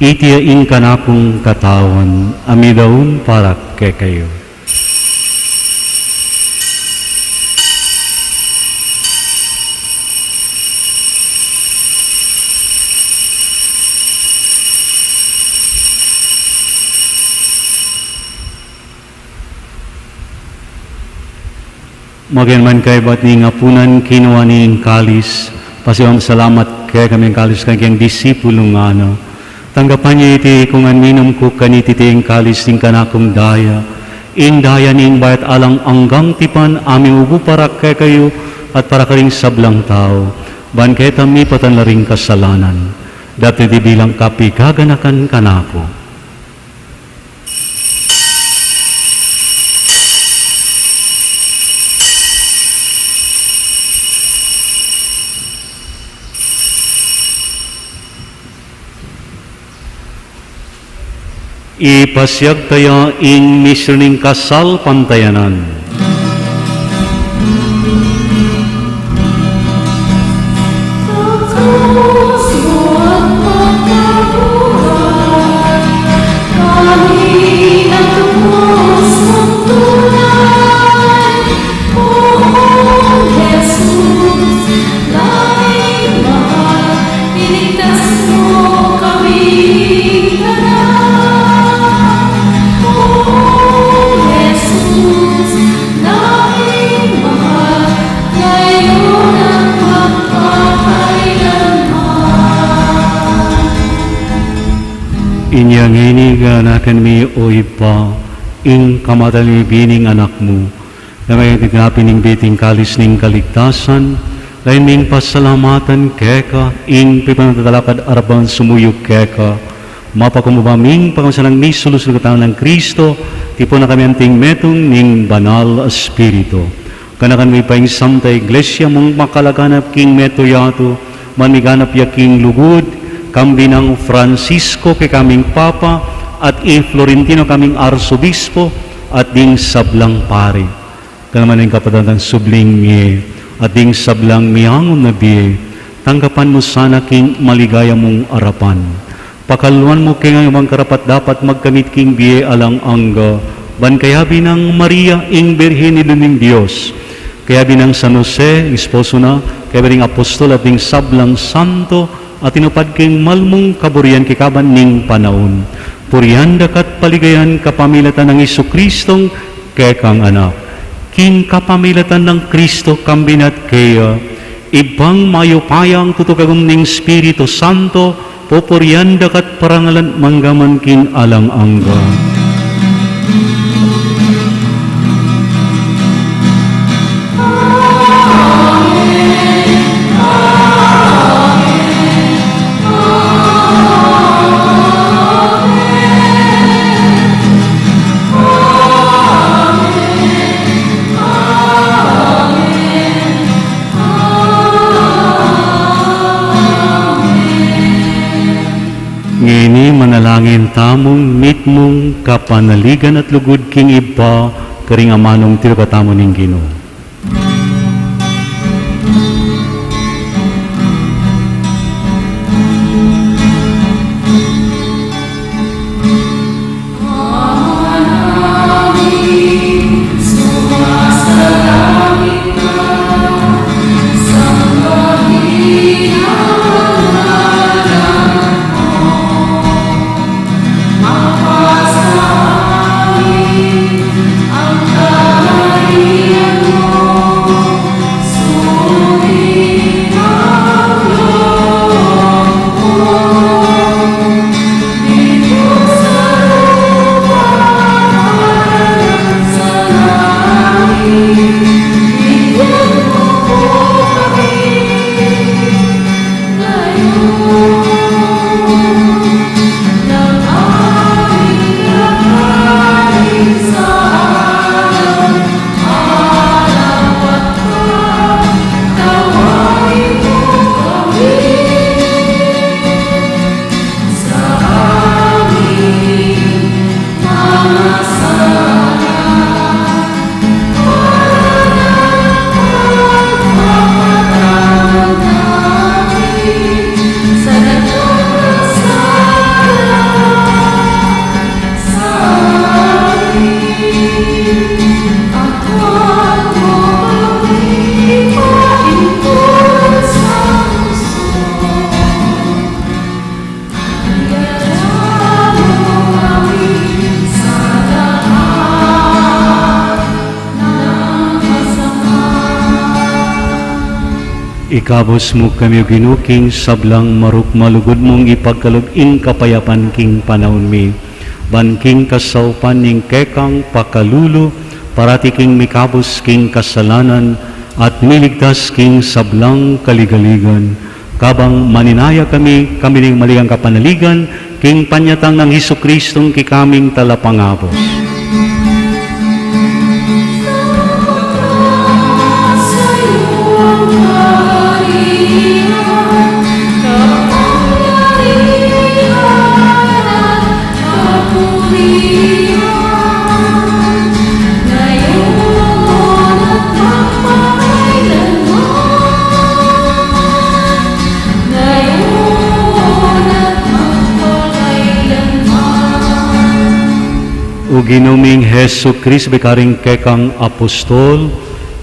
iti ya ing kanakung katawan, a midaun para kekayu. Makanyan man kaybat ning apunan, kinua ne ing kalis, pasiwang salamat keka, minum kalis kayang disipulus, ngana: Tanggapan ye iti ikongan, minum ku kaniti, iti ing kalis ning kanakung daya, ing daya ning bayu at alang anggang tipan, a miubu para kekayu at para karing sablang tau, ban keta mipatawad la ring kasalanan. Daptan ye iti bilang kapaganakan kanaku. Ipasiag taya ing misteryu ning kasalpantayanan. Inya ngeni ganakan mi, o Ibpa, ing kamatayan mibie ning Anak mu, na mayap ing tinape ning bie at ing kalis ning kaligtasan, lalu ming pasalamatan keka, ing pipanatalakad arapan sumuyu keka, mapakumbaba ming pakasalang misulu king katawan nang Kristo, tipunan na kami anting metung ning Banal a Espiritu. Ganakan mu pa ing Santa Iglesia mung makalaganap king metung yatu, ban miganap ya king lugud, kambe nang Francisco kekaming Papa, at i Florentino kaming Arsobispo, at ding sablang pari. Ganakan mu ing kapatad nang subling mie, at ding sablang miangun na bie, tanggapan mu sana king maligaya mung arapan. Pakalwan mu keng ibang karapat-dapat magkamit king bie alang angga, ban kayabe nang Maria, ing Birhen Indu ning Dios, kayabe nang San Jose, esposo na, kayabe ring apostol at ding sablang santo, at tinupad king mal mung kaburian kekaban ning panaun. Purian daka at paligayan kapamilatan nang Jesucristong kekang Anak. King kapamilatan nang Cristo, kambe na at keya, Ibpang mayupayang tutu kagum ning Espiritu Santo, pupurian daka at parangalan mangga man king alang angga. Ngeni manalangin tamung mitmung kapanaligan at lugud king Ibpa, karing amanung tinuka tamu ning Ginu. Ikabus mu kami, O Ginu, king sablang marok malugud mung ipagkalub ing kapayapan king panaun mi. Ban king kasaupan ning kekang pakalulu, parati king mikabus king kasalanan at miligtas king sablang kaligaligan. Kabang maninaya kami, kami ning maligang kapanaligan, king panyatang nang Jesucristong kekaming Talapangabus. O Ginu ming Jesucristo, bika ring kekang apostol,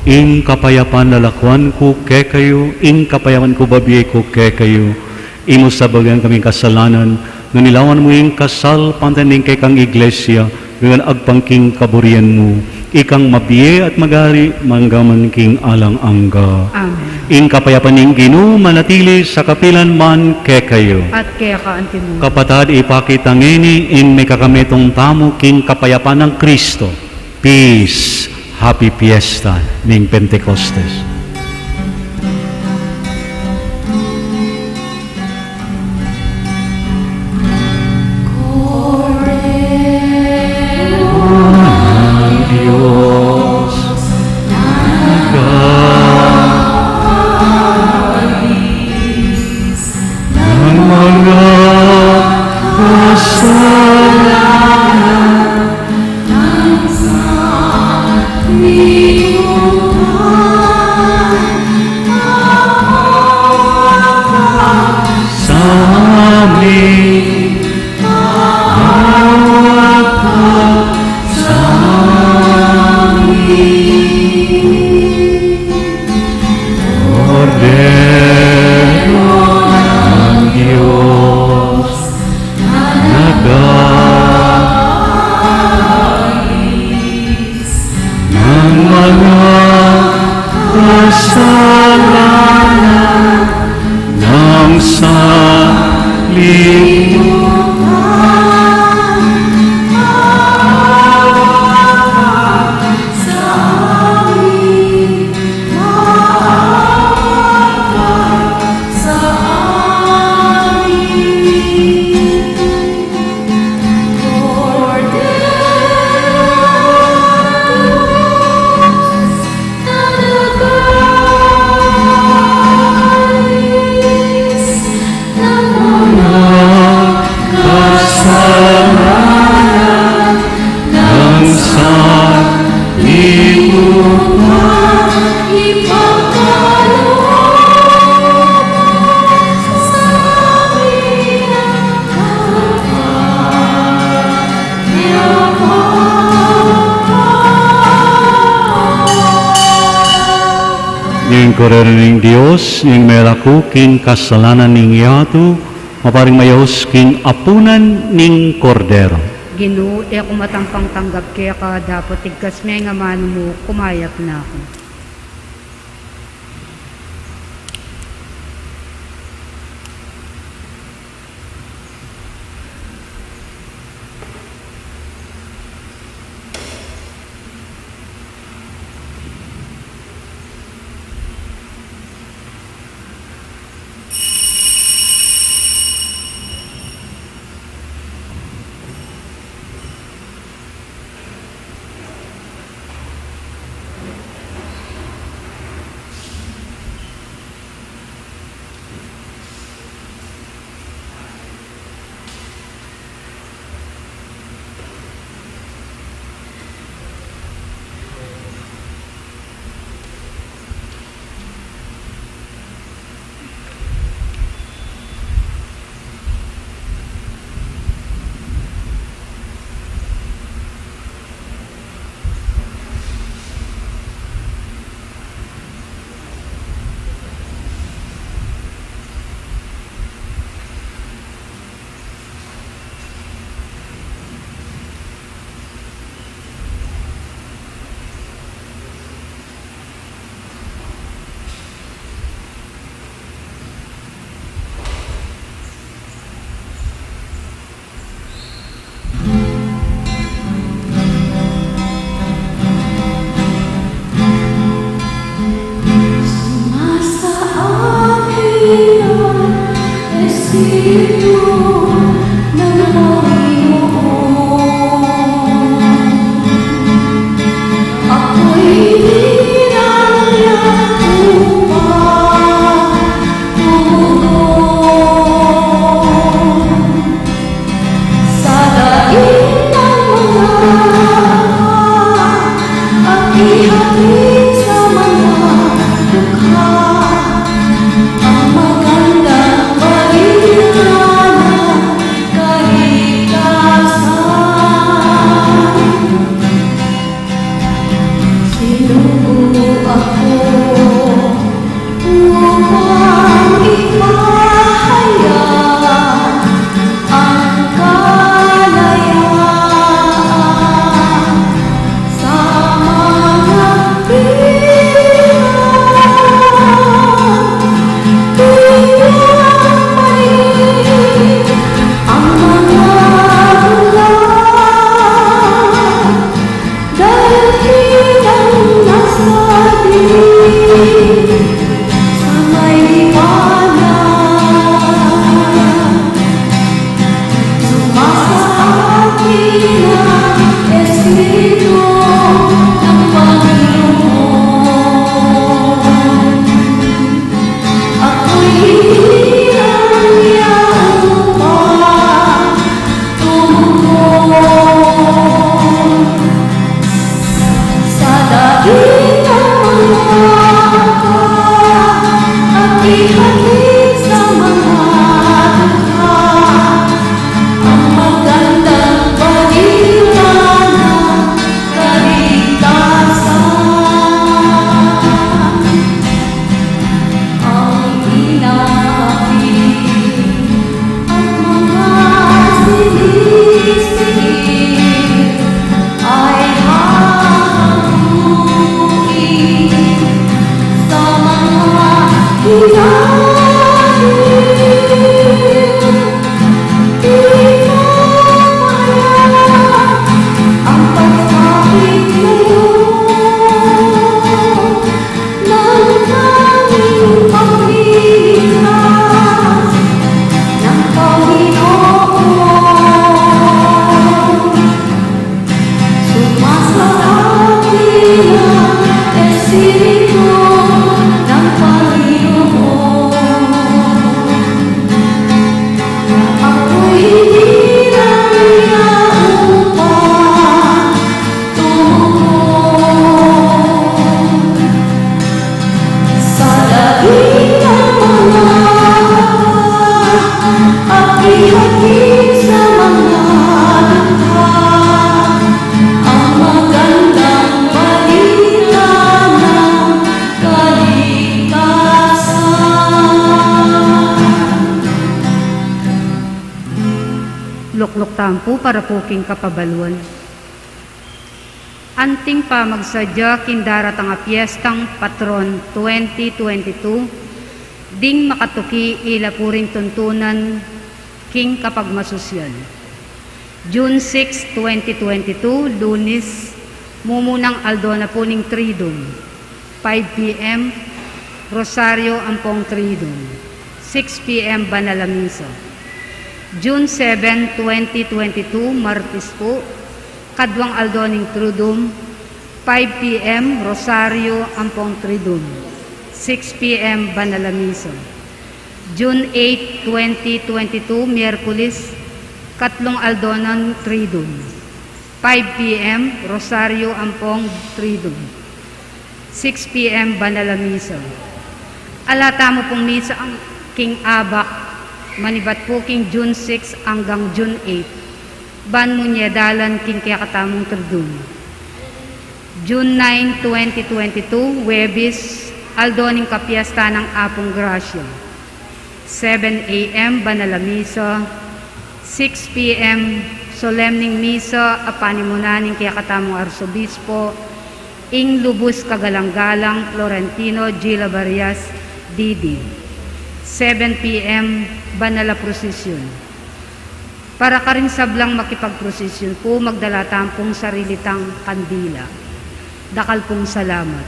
ing kapayapan lalakwan ku kekayu, ing kapayapan ku babie ku kekayu, e mu sabagan kaming kasalanan, nune lawan mu ing kasalpantayanan ning kekang Iglesia, nune agpang king kaburian mu, ikang mabie at magari, mangga man king alang angga. Amen. Ing kapayapan ning Ginu manatili sa kapilan man kekayu. At keka antimu. Kapatad, ipakit ta ngeni ing mekakametung tamu king kapayapan nang Cristo. Peace. Happy Fiesta ning Pentecostes. Sa ngalan ng Sanlibutan, ipagkaloob mo sa amin ang kapayapaan. Ing Kordero ning Dios, ing melaku king kasalanan ning yatu, maparing mayaus king apunan ning Kordero. Ginu, e ku matampang tanggap keka, dapot igkas me ing amanu mu, kumayap na ku. Sumasa akin ang Espiritu ng Panginoon. Ako'y hinirang niya upang tumugon sa daing ng mga angka at ihatid sa mga dukha ang magandang balita ng kaligtasan. Sinugo ako upang ipahayag ang kalayaan sa mga hirap. Pinapatid ang mga bulag. Dahil kitang nasabi sa may liwanag, sumasa akin ang Espiritu ng Panginoon. Ako'y hinirang niya upang tumugon sa daing ng mga angka at ihatid sa mga dukha ang magandang balita. Lukluk tamu pu para pu king kapabaluan. Anting pamagsadya king daratang a piestang patron twenty twenty-two, ding makatuki ila pu ring tuntunan king kapagmasusyan. June six, twenty twenty-two, Lunis, mumunang aldo na pu ning Triduum. Five P M, Rosario ampong Triduum. Six P M, Banal a Misa. June seven, twenty twenty-two, Martis pu, kaduang aldo ning Triduum. Five P M, Rosario ampong Triduum. Six P M, Banal a Misa. June eight, twenty twenty-two, Miyerkules, katlung aldo ning Triduum. Five P M, Rosario ampong Triduum. Six P M, Banal a Misa. Ala tamu pung misa king abak, manibat pu king June six anggang June eight, ban mu ne dalan king kekatamung Triduum. June nine, twenty twenty-two, Huwebes, aldo ning kapiestan ning Apung Grasya. Seven A M, Banal a Misa. Six P M, solemneng misa a panimunan ning kekatamung Arsobispo, ing lubus kagalang-galang Florentino G. Labarias, D D. Seven P M, Banal a Prosesyon. Para karing sablang makipagprosesyon pu, magdala tamu pung sarili tang kandila. Dakal pung salamat.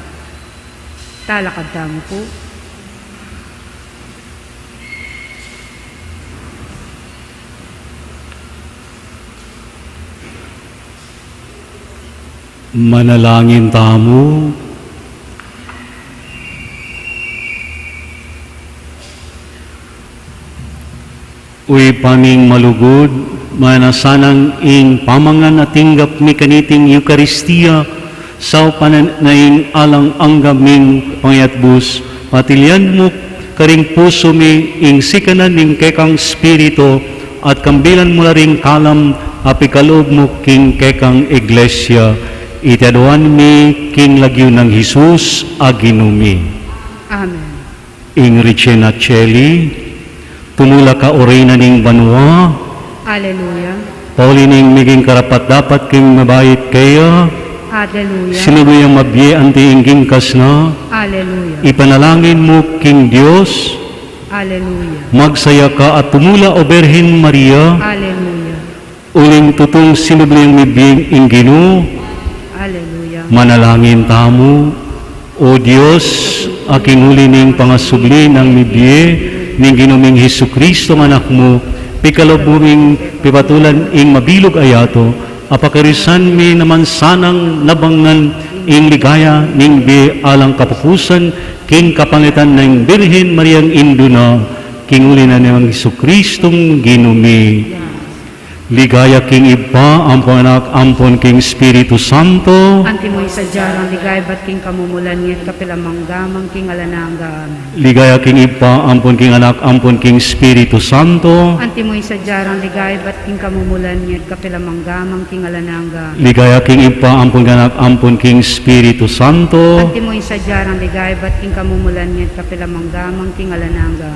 Talakad tamu pu. Manalangin tamu. O Ibpa ming malugud, mananu na sanang ing pamangan a tinggap mi kaniting Eukaristia, saupan na ing alang angga ming pangayatbus, patilian mu karing pusu mi ing sikanan ning kekang Espiritu, at kambilan mu la ring kalam a pikalub mu king kekang Iglesia. Iti aduan mi king lagyu nang Jesus a Ginu mi. Amen. Ing Regina Caeli, tumula ka, O Reyna ning banua. Aleluya. Pauli ning miging karapat-dapat king mabait keya. Aleluya. Sinubli yang mabie anti ing king kasna. Aleluya. Ipanalangin mu king Dios. Aleluya. Magsaya ka at tumula, O Birhen Maria. Aleluya. Uling tutung sinubli yang mibie ing Ginu. Aleluya. Manalangin tamu. O Dios, a king uli ning pangasubli nang mibie ning Ginu ming Jesucristo a Anak mu, pikalub mu ring pipatulan ing mabilug a yatu, a pakarisan mi naman sanang nabangan ing ligaya ning bie alang kapupusan king kapangitan nang Birhen Mariang Indu na, king uli na nang Jesucristong Ginu mi. Ligaya king Ibpa, ampon Anak, ampon king Espiritu Santo. Antimo ing sadya rang ligaya ibat king kamumulan, ngeni at kapilan man, angga man king alang angga. Amen. Ligaya king Ibpa, ampon king Anak, ampon king Espiritu Santo. Antimo ing sadya rang ligaya ibat king kamumulan, ngeni at kapilan man, angga man king alang angga. Ligaya king Ibpa, ampon king Anak, ampon king Espiritu Santo. Antimo ing sadya rang ligaya ibat king kamumulan, ngeni at kapilan man, angga man king alang angga.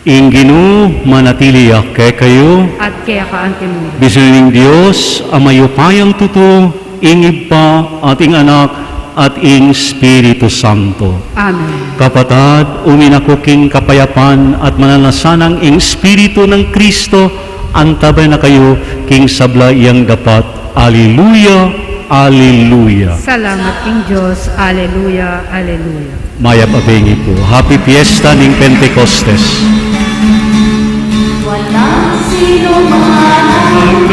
Ing Ginu manatili ya kekayu. At keka antimurin. Bisen ning Dios a mayupayang tutu, ing Ibpa at ing Anak at ing Espiritu Santo. Amen. Kapatad, uwi na ku king kapayapan at mananu na sanang ing Espiritu nang Kristo antabayan na kayu king sabla yang dapat. Aleluya, aleluya. Salamat king Dios. Aleluya, aleluya. Mayap a bengi pu. Happy Fiesta ning Pentecostes. Walang sinuman ang